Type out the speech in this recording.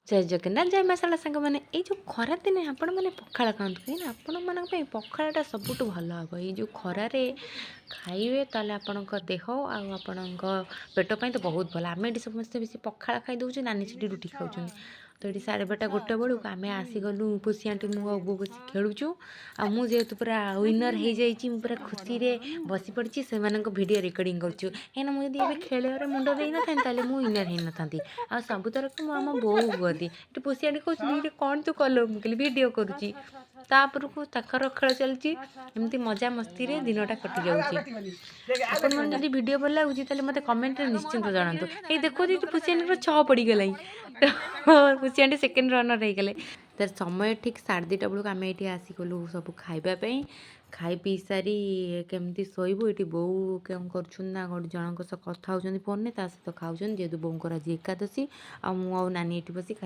ଜୟ ଜଗନ୍ନାଥ, ଜୟ ମା ଶାରଳା। ସାଙ୍ଗମାନେ, ଏଇ ଯେଉଁ ଖରାଦିନେ ଆପଣମାନେ ପଖାଳ ଖାଆନ୍ତୁ, କାହିଁକିନା ଆପଣମାନଙ୍କ ପାଇଁ ପଖାଳଟା ସବୁଠୁ ଭଲ ହେବ। ଏଇ ଯେଉଁ ଖରାରେ ଖାଇବେ, ତାହେଲେ ଆପଣଙ୍କ ଦେହ ଆଉ ଆପଣଙ୍କ ପେଟ ପାଇଁ ତ ବହୁତ ଭଲ। ଆମେ ଏଠି ସମସ୍ତେ ବେଶୀ ପଖାଳ ଖାଇ ଦେଉଛୁ, ନାନୀ ସେଠି ରୁଟି ଖାଉଛନ୍ତି। ତ ଏଠି 12:30 1ଟା ବେଳକୁ ଆମେ ଆସିଗଲୁ। ପୁଷି ଆଣ୍ଟି, ମୁଁ ଆଉ ବୋଉ ବସି ଖେଳୁଛୁ। ଆଉ ମୁଁ ଯେହେତୁ ପୁରା ୱିନର୍ ହେଇଯାଇଛି, ମୁଁ ପୁରା ଖୁସିରେ ବସି ପଡ଼ିଛି। ସେମାନଙ୍କ ଭିଡ଼ିଓ ରେକର୍ଡ଼ିଂ କରୁଛୁ, କାହିଁକିନା ମୁଁ ଯଦି ଏବେ ଖେଳରେ ମୁଣ୍ଡ ଦେଇନଥାନ୍ତି, ତାହେଲେ ମୁଁ ୱିନର୍ ହେଇନଥାନ୍ତି। ଆଉ ସବୁଥରକ ମୁଁ ଆମ ବୋଉ ହୁଅନ୍ତି। ଏଠି ପୁଷି ଆଣ୍ଟି କହୁଛନ୍ତି, "ଏଇଟା କ'ଣ ତୁ କଲୁ?" ମୁଁ କହିଲି, "ଭିଡ଼ିଓ କରୁଛି।" ତାପରକୁ ତାଙ୍କର ଖେଳ ଚାଲିଛି। ଏମିତି ମଜା ମସ୍ତିରେ ଦିନଟା କଟିଯାଉଛି। ଆପଣମାନେ ଯଦି ଭିଡ଼ିଓ ଭଲ ଲାଗୁଛି, ତାହେଲେ ମୋତେ କମେଣ୍ଟରେ ନିଶ୍ଚିନ୍ତ ଜଣାନ୍ତୁ। ଏଇ ଦେଖୁଛି, ଏଠି ପୁଷି ଆଣ୍ଟିଙ୍କର 6 ପଡ଼ିଗଲାଣି। ପୁଷି ଆଣ୍ଟି ସେକେଣ୍ଡ ରନର୍ ହେଇଗଲେ। ତାର ସମୟ ଠିକ୍ 2:30 ବେଳକୁ ଆମେ ଏଇଠି ଆସିଗଲୁ ସବୁ ଖାଇବା ପାଇଁ। ଖାଇ ପିଇ ସାରି କେମିତି ଶୋଇବୁ? ଏଇଠି ବୋଉ କ'ଣ କରୁଛନ୍ତି ନା, ଗୋଟେ ଜଣଙ୍କ ସହ କଥା ହେଉଛନ୍ତି ଫୋନ୍ରେ, ତା ସହିତ ଖାଉଛନ୍ତି, ଯେହେତୁ ବୋଉଙ୍କର ଆଜି ଏକାଦଶୀ। ଆଉ ମୁଁ ଆଉ ନାନୀ ଏଠି ବସି